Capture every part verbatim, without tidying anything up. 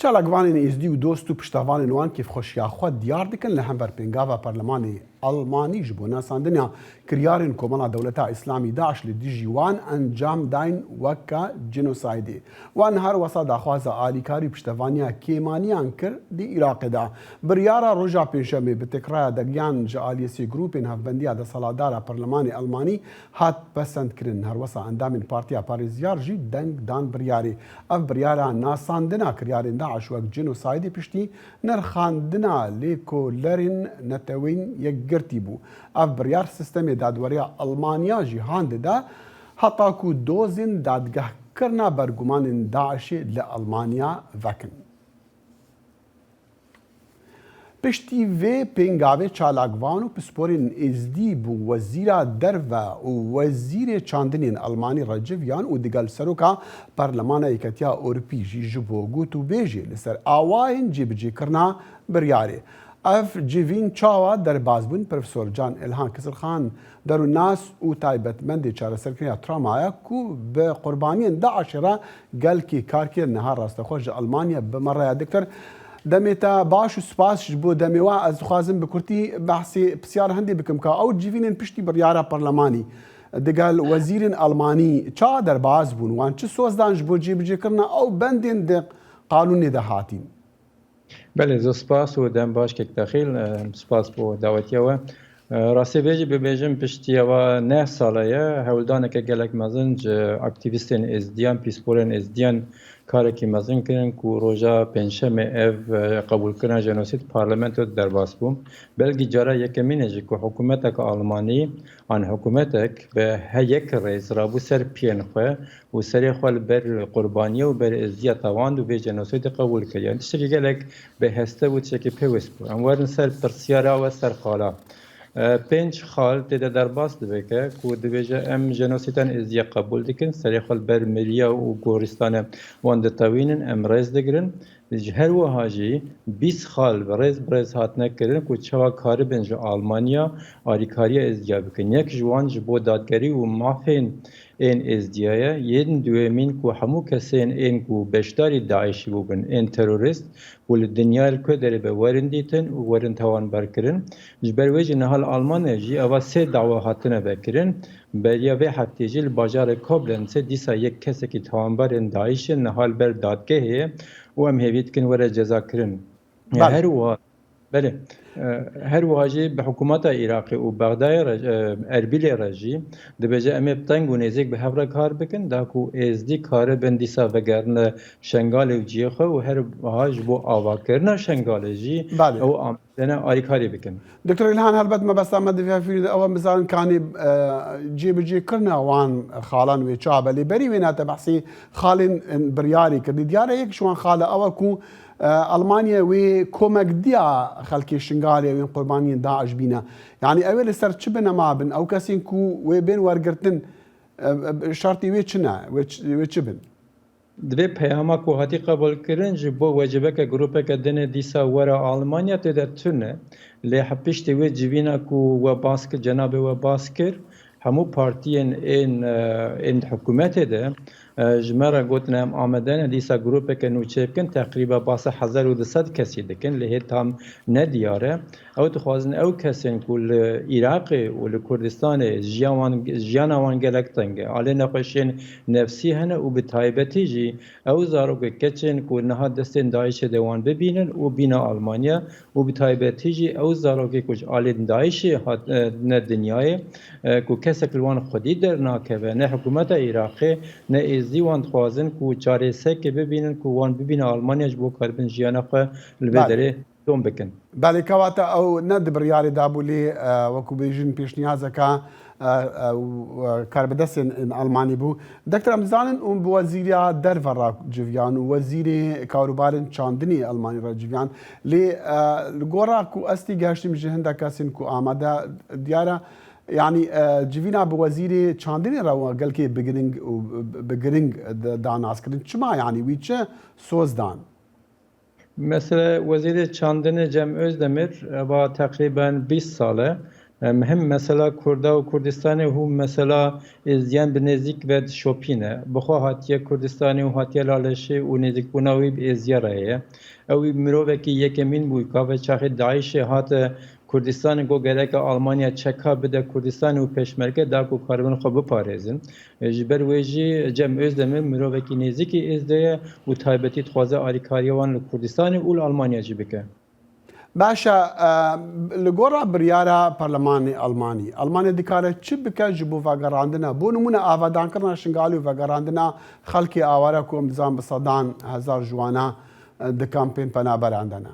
Çalakvanên êzdî û dost û piştevanên wan kêfxweşiya xwe diyar dikin li hember pêngava Perlemanê Almanî ji bo nasandina kiryarên Komela Dewleta Îslamî DAIŞ li dijî wan encam dayîn weke cenosaydê. Wan her wesa daxwaza alîkarî û piştevaniya kêmaniyan kir di Iraqê de. Biryara roja Pêncşemê bi tekraya dergiyan ji aliyê sê grûpên Hevbendiya Desthilatdar a Perlemanê Almanî hat pesendkirin. Her wesa endamên Partiya Parêziyar jî deng dan biryarê. Ev biryara nasandina kiryarên DAIŞ wek cenosaydê piştî nirxandina lêkolerên Neteweyên Yekgirtî bû. Ev biryar sîstemê dadweriya Almanya jî han dide, heta ku dozên dadgehkirina bergumanên DAIŞê li Almanya vekin. Piştî vê pêngavê çalakvan û pisporên êzdî bû wezîra derve û wezîrê çandinên Almanî re civiyan û digel seroka Perlemana Yeketiya Ewropî jî ji bo gotûbêjê li ser awayên cêbicêkirina biryarê. Ev civîn çawa derbas bûn? Profesor Can Ilhan Kisilxan, derûnas û taybetmendê çareserkirina trawmaya ku bi qurbaniyên DAIŞê re gelkî kar kir, niha rastexwe ji Almanya bi me re ye. Doktor, demê te baş û spas ji bo demê we. Ez dixwazim bi kurtî behsê pisyar hindê bikim ka ew civînên piştî biryara parlemanî digel wezîrên Almanî çawa derbas bûn? Wan çi soz dan ji bo cêbicêkirina ew bendên di qanûnê de hatîn? Belê, zû spas û dem baş kek Texîl, e, spas bo dawetiya we. E, rastî vê jî bibêjim, piştî eva neh sala ye, hewldaneke gelek mezin ji aktîvîstên êzdiyan, pîsporên êzdiyan karekî mezin kirin ku roja pêncşemê ev, e, qebûlkirina jenosîd parlamento de derbas bû. Belkî cara yekemîn e jî ku hikûmeteke Almanî an hikûmetek bi he yek rêz rabû ser piyên xwe û serê xwe li ber qurbaniya û ber êzdiya tewand û vê jenosîdê qebûl kir. Yani tiştekî gelek bi heste bû, tiştekî pêwist bû. Em werin ser pirsiyara we, ser xala. E, pênc xal tê de derbas dibêke ku dibêje, em jenosîdan êzdiya qebûl dikin, serê xwe li ber miriya û goristane wan ditewînin, em rêz digirin. Ji her wiha jî bîst xal bi rêz bi rêz hatine kirin ku çawa karibin ji Almanya alîkariya êzdiya bikin. Yek ji wan ji bo dadgerî û mafên ên êzdiya ye. Yên duyemîn ku hemû kesên ên ku beşdarî DAIŞ'î bûbin, ên terorîst ku li dinyayê li ku derê be werin dîtin û werin tawanberkirin. Ji ber wê jî niha li Almanya jî eva sê dawa hatine vekirin. Beriya vê heftê jî li bajarê Koblenzê dîsa yek kesekî tawanberên DAIŞ'ê niha li ber dadgehê ye û em hêvî dikin were cezakirin. Belê. Her wiha, belê, e, her wiha jî bi hikûmeta Iraqê û Bexdayê re, e, Erbîlê re jî dibêje, em ê bi teng û nêzîk bi hev re kar bikin, da ku êzdî karibin dîsa vegerine Şengalê û cihê xwe û her wiha ji bo avakirina Şengalê jî Belê. ew am-, Dene alîkarî bikin. Doktor Îlhan, helbet mebesta me di vê fîrî de ew e, em bizanin kanî, e, cêbicêkirina wan xalan wê çawa be. Lê berî wê ne te behsî xalên, e, biryarê kirdî. Diyar e yek ji wan xale ew e ku, e, Almanya wê komekdiya xelkê Şingalê wên qurbaniyên DAIŞ bîne. Yanî ew ê li ser çi binema bin? Ew kesên ku wê bên wergirtin, e, e, şertî wê çi ne? Wê çi, wê çi bin? Divê peyama ku hatî qebûlkirin ji bo wecibeke grûpeke dinê dîsa were Almanya tê de tune. Lê he piştî wê civîna ku we bas kir, cenabê we bas kir, hemû partiyên ên, e, ên di hikûmetê de, e, ji me re gotine em amade ne dîsa grûpeke nû çêbikin, teqrîba basa hezar û du sed kesî dikin, lê hê tam nediyar e. Ew dixwazin ew kesên ku li Iraqê û li Kurdistanê jiyan wan, jiyana wan gelek teng e, alê nexweşiyên nefsî hene û bi taybetî jî ew zarokê keçên ku niha destên DAIŞ'ê de wan bibînin û bîne Almanya û bi taybetî jî ew zarokê ku ji alên DAIŞ'ê hatine dinyayê, e, ku kesek li wan xwedî dernakeve, ne hikûmeta Iraqê ne êzdî wan dixwazin ku çaresekê bibînin ku wan bibîne Almanya ji bo karibin jiyana xwe li vê Belê. derê dom bikin. Belê, kewata ew ne di biryarê de bû, lê, e, wekû bêjin pêşniyazeke, e, e, û, e, karbidestên Almanî bû. Doktor, em dizanin hûn bi wezîriya derve re civiyan û wezîrê karûbarên çandinê Almanî re civiyan. Lê, e, li gora ku ez tê gehiştim ji hindek kesên ku amade diyar e, yanî, e, civîna bi wezîrê çandinê re we gelkê bi giring û bi giring da-, da naskirin. Çima, yanî wî çi soz dan? Mesela Wezîrê Çandinê Cem Özdemir, eva teqrîben bîst sal e, Em him mesela Kurda û Kurdistanê hû mesela êzdiyan bi nêzîk ve dişopîne. Bi xwe hatiye Kurdistanê û hatiye Laleşê û nêzîkbûna wî bi êzdiya re heye. Ew wî mirovekî yekemîn bû, ka ve çaxê DAIŞê hate Kurdistanê, got gereke Almanya çeka bide Kurdistanê û pêşmerge da ku karibin xwe biparêzin. E, ji ber wê jî Cem Özdemir mirovekî nêzîkî êzdê ye û taybetî dixwaze alîkariya wan li Kurdistanê û li Almanya jî bike. Baş e, e, li gora biryara Parlemanê Almanî, Almanya dikare çi bike ji bo vegerandina, bo nimûne avadankirina Şingalê û vegerandina xelkê aware ku em dizan bi sedan hezar ji wana, e, di kampên penaberan de ne?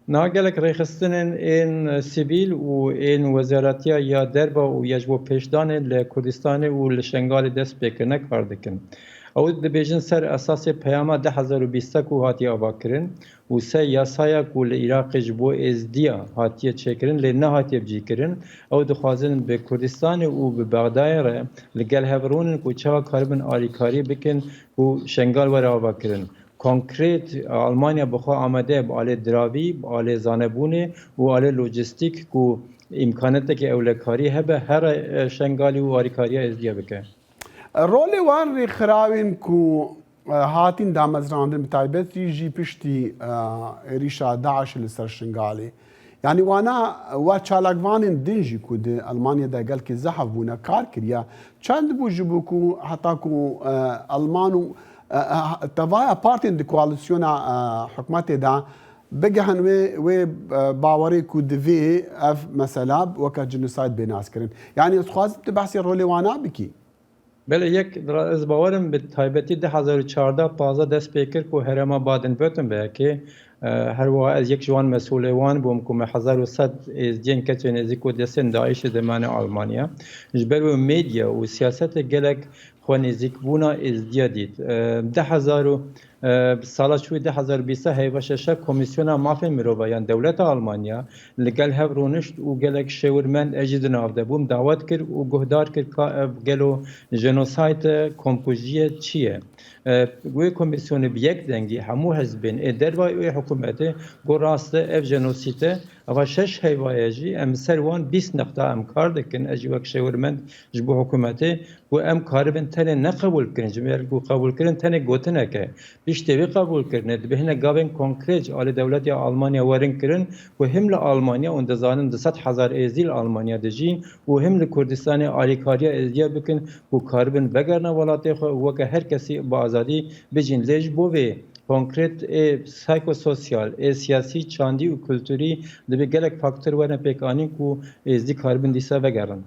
Niha gelek rêxistinên ên sivîl û ên wezaretiya ya derve û ya ji bo pêşdanê li Kurdistanê û li Şengalê dest pê kirine kar dikin. Ew dibêjin ser esasê peyama du hezar û bîst ku hatiye avakirin û ser yasaya ku li Iraqê ji bo êzdiya hatiye çêkirin lê nehatiye bicîkirin, ew dixwazin bi Kurdistanê û bi Bexdayê re li gel hev rûnin ku çawa karibin alîkarî bikin ku Şengal were avakirin. Konkret, Almanya bi xwe amade ye bi alê diravî, bi alê zanebûnê û alê lojistîk ku îmkanetekê ewlekarî hebe here, e, Şengalî û alîkariya êzdiya bike. Rolê wan rêxirawên ku, e, hatîn damezrandin, bi taybetî jî piştî, e, êrîşa DAIŞ li ser Şingalê. Yanî wana we çalakvanên din jî ku di Almanya de gelkî zehf bûne, kar kiriye. Çend bû ji bo ku heta ku, e, Alman û, e, e, tevaya partên di koalîsyona, e, hikûmetê de bigihin wê, wê, e, bawerê ku divê ev mesela weke genocide bê naskirin. Yanî ez dixwazim tu behsê rolê wana bikî. Belê, yek, ez bawerim bi taybetî du hezar û çardeh pazdeh dest pê kir ku herêma Baden-Württembergê, e, her wiha ez yek ji wan mesûlê wan bûm ku me hezar û sed êzdiyên keçê nêzîk û destên DAIŞê demane Almanya. Ji ber wê medya û siyasetê gelek xwe nêzîkbûna êzdiya dît. E, du hezar û, e, sala çûyî du hezar û bîst heyva şeşe Komîsyona Mafên Mirova yan dewleta Almanya li gel hev rûnişt û gelek şêwirmend, ez jî di nav de bûm, dawet kir û guhdar kir ka ev gelo jenosayt e, komkujî ye, çi ye? E, wê komîsyonê bi yek dengî hemû hizbên ê derva û ê hikûmetê got rast e, ev jenosît e. Eva şeş heyvaye jî em ser wan bîst nexta em kar dikin, ez jî wek şêwirmend ji bo hikûmetê, ku em karibin tenê neqebûl bikin, ji ber ku qebûlkirin tenê gotinek e. Piştê vê qebûlkirinê dibe hinek gavên konkret ji alî dewletiya Almanya werin kirin, ku him li Almanya, hûn dizanin du sed hezar êzdî li Almanya dijîn û him li Kurdistanê alîkariya êzdiya bikin, ku karibin vegerine welatê xwe û weke her kesî bi azadî bijîn. Lê ji bo vê konkret ê psîkososyal, ê siyasî, çandî û kulturî dibe gelek faktor werne pêkanîn ku êzdî karibin dîsa vegerin.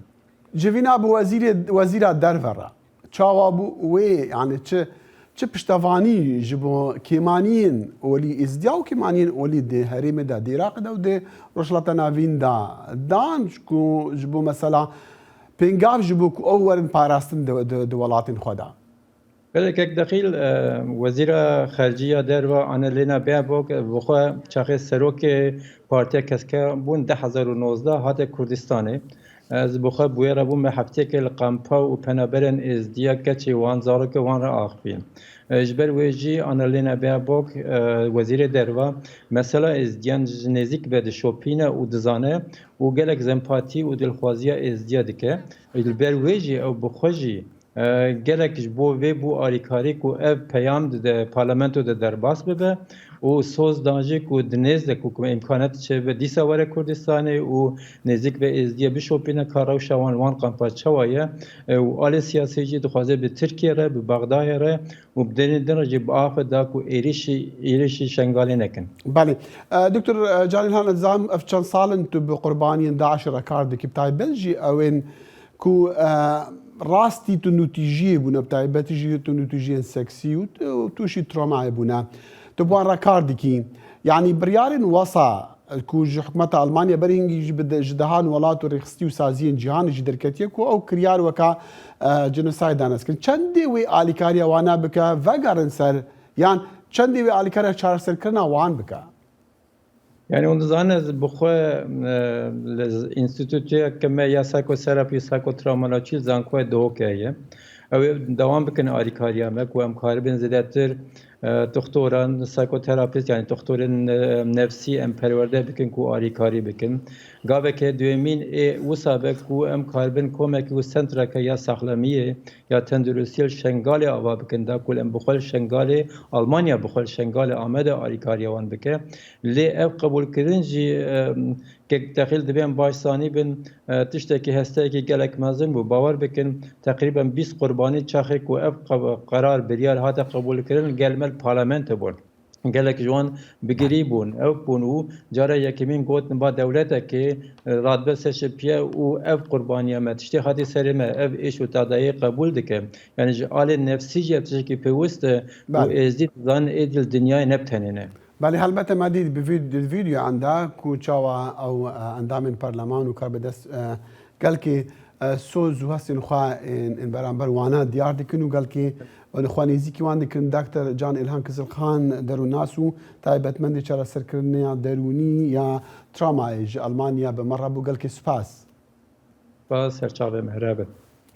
Civîna bi wezîrê, wezîra derve re çawa bû wê, yani çi, çi piştevanî ji bo kêmaniyên olî Êzdiya û kêmaniyên olî di herêmê de, di Iraqê de û di Rojhilata Navîn de dan ku ji bo mesela pêngav ji bo ku ew werin parastin di, di, di welatên xwe de? Belê kek Dexîl, e, Wezîra Xerciya Derve Annalena Baerbock, e, bi xwe çaxê serokê Partiya Keske bûn du hezar û nozdeh hate Kurdistanê. Ez bi xwe bûyera bûme heftiyekê li kampa û penaberên êzdiya keçê wan, zarokê wan re axivî. E, ji ber wê jî Annalena Baerbock, e, Wezîrê Derve, mesela êzdiyan ji nêzîk ve dişopîne û dizane û gelek zempatî û dilxwaziya êzdiya dike. Li ber wê jî ew bi xwe jî E, gelek ji bo vê bû alîkarî ku ev peyam di, di parlamento de derbas bibe û soz dan jî ku di nêz de ku, ku îmkanat çêbibe dîsa were Kurdistanê û nêzîk ve êzdiye bişopîne ka rewşa wan, wan kampa çawa ye, e, û alê siyasî jî dixwaze bi Tirkiye re, bi Bexdayê re û bi derên din re jî bi axwe da ku êrişî, êrişî Şengalê nekin. Belê. E, Doktor, e, Can Îlhan, ez dizanim ev çend sal in tu bi qurbaniyên DAIŞ re kar dikî, bi taybet jî ewên ku, e, rastî tu nûtîjiyê bûne, bi taybetî jî tu nûtîjiyên seksî û tu, tûşî tromayê bûne. Tu bi wan re kar dikî. Yanî biryarên wesa, e, ku ji hikûmeta Almanya berê hingî jî bi de, ji dehan welat û rêxistî û saziyên cîhanê jî derketiye ku ew kiryar weka, e, genocide danes kirin. Çendê wê alîkariya wana bike, vegerin ser, yan çendê wê alîkariya çareserkirina wan bike? Yani hûn dizanin ez bi xwe, e, li z-, înstîtûteke me ya psîkoterapî, psîkotravmoloji zankoya Duhokê heye. Ew ê dewam bikin alîkariya me ku em karibin zêdetir, e, doktoran, psikoterapîst, yani doktorên, e, nefsî em perwerde bikin ku alîkarî bikin. Gaveke duyemîn ê wisa be ku em karibin komekî û sentreke ya saxlemiyê ya tenduristiyê li Şengalê ava bikin, da ku em bi xwe li Şengalê, Almanya bi xwe li Şengalê, Amedê alîkariya wan bike. Lê ev qebûlkirin jî, e, kek texîl divê em baş zanî bin, e, tiştekî, hesteyekî gelek mezin bû. Bawer bikin, teqrîben bîst qurbanî çaxê ku ev qe-, qerar, biryar hate qebûlkirin, gel me li parlamento bûn. Gelek ji wan bigirî bûn, ew bûn û cara yekemîn gotin, ba dewletekê, e, radbe seşipiye û ev qurbaniya me, tiştê hatî serê me, ev êş û tadayê qebûl dike. Yani ji alê nefsî jî ev tiştekî pêwist e û Belê. Êzdî dizanin êdî li dinyayê ne bi tenê ne. Belê, helbete me dît bi vîd-, di vîdyoyan de ku çawa ew, e, endamên perleman û karbidest, e, gelkî, e, soz û hestên xwe ên, ên beramber wana diyar dikin û gelkî, e, xwe nêzîkî wan dikin. Doktor Can Îlhan Kizilxan, derûnnas û taybetmendê çareserkirina derûnî ya tramayê ji Almanya bi me re bû. Gelkî spas. Spas, ser çavê me, here bin.